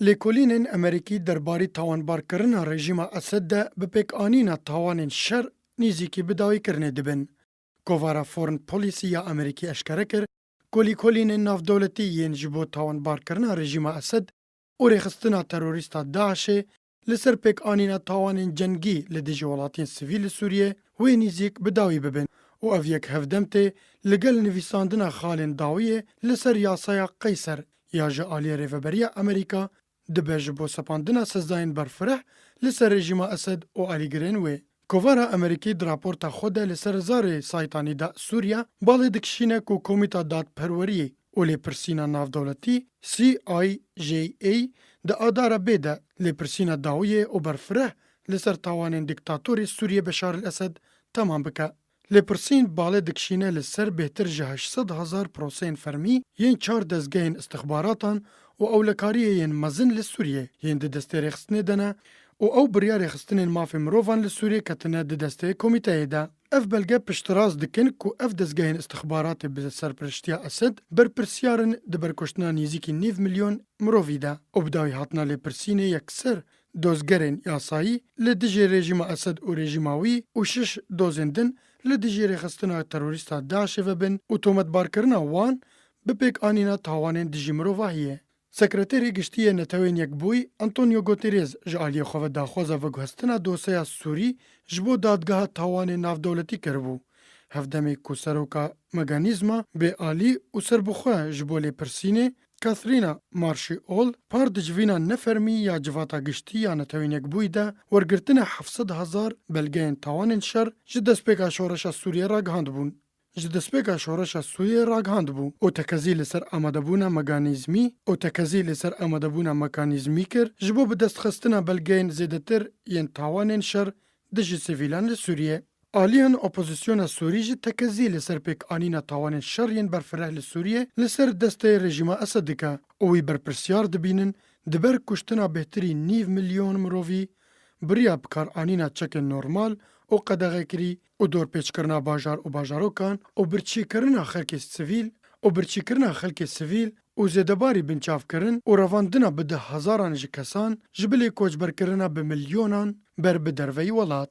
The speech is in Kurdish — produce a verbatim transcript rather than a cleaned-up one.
Lêkolînên Amerîkî derbarî tawanbarkirina rejîma Esed de bi pêkanîna tawanên şer nîzîkî bi dawîkirinê dibin. Kovara Foreign Policy ya Amerîkî eşkere kir ku lêkolînên navdewletî yên ji bo tawanbarkirina rejîma Esed û rêxistina terorîsta DAIŞê li ser pêkanîna tawanên cengî li dijî welatiyên sivîl li Sûriyê wê nîzîk bi dawî bibin û ev yek hevdem tê li gel nivîsandina xalên dawiyê li ser yasaya Qeyser ya ji aliyê Rêveberiya Amerîka dibe ji bo sepandina sezayên berfireh li ser rejîma Esed û alîgirên wê. Kovara Amerîkî di raporta xwe de li ser zarê saytanî de Sûriya balê dikişîne ku Komîta Dadperweriyê û Lêpirsîna Navdewletî, C I J A, di adara bê de lêpirsîna dawiyê û berfireh li ser tawanên dîktatorê Sûriyê Beşar el-Esed temam bike. Lêpirsîn balê dikişîne li ser bêhtir ji heşt sed hezar proseyên fermî yên çar dezgehên istixbaratan û ewlekariyê yên mezin li Sûriyê yên di destê rêxistinê de ne û ew biryarê xistinên mafê mirovan li Sûriyê ketine di destê komîteyê de. Ev belge piştrast dikin ku ev dezgehên istixbaratê bi serpiriştiya Esed berpirsiyar in di berkuştina nêzîkî nîv milyon mirovî de û bi dawî hatina lêpirsînê yekser dozgerên yasayî li dijî rejîma Esed û rejîma wî û şeş dozên din li dijî rêxistina terorîsta DAIŞê vebin û tometbarkirina wan bi pêkanîna tawanên dijî mirovahiyê. Sekreterê Giştî yê Netewên Yekbûyî Antonio Guterres ji aliyê xwe ve daxwaza veguhestina doseya Sûrî ji bo Dadgeha Tawanê Navdewletî kiribû. Hevdemê ku seroka mekanîzma bêalî û serbixwe ji bo lêpirsînê, Katharina Marchiol, par di civîna nefermî ya Civata Giştî ya Netewên Yekbûyî de wergirtina heft sed hezar belgeyên tawanên şer ji destpêka şoreşa Sûriyê ragihandibûn. Ji destpêka şoreşa Sûriyê ragihandibû û tekezî li ser amadebûna mekanîzmî û tekezî li ser amadebûna mekanîzmî kir ji bo bi destxistina belgeyên zêdetir yên tawanên şer dijî sivîlan li Sûriyê. Aliyên opozisyona Sûrî jî tekezî li ser pêkanîna tawanên şer yên berfireh li Sûriyê li ser destê rejîma Esed dike û wî berpirsyar dibînin di ber kuştina bêhtirî nîv milyon mirovî, biriya bikaranîna çekên normal û qedexekirî û dorpêçkirina bajar û bajarokan û birçîkirina xelkê sivîl û birçîkirina xelkê sivîl û zêdebarî binçavkirin û revandina bi deh hezaran ji kesan ji bilî koçberkirina bi milyonan ber bi derveyî welat.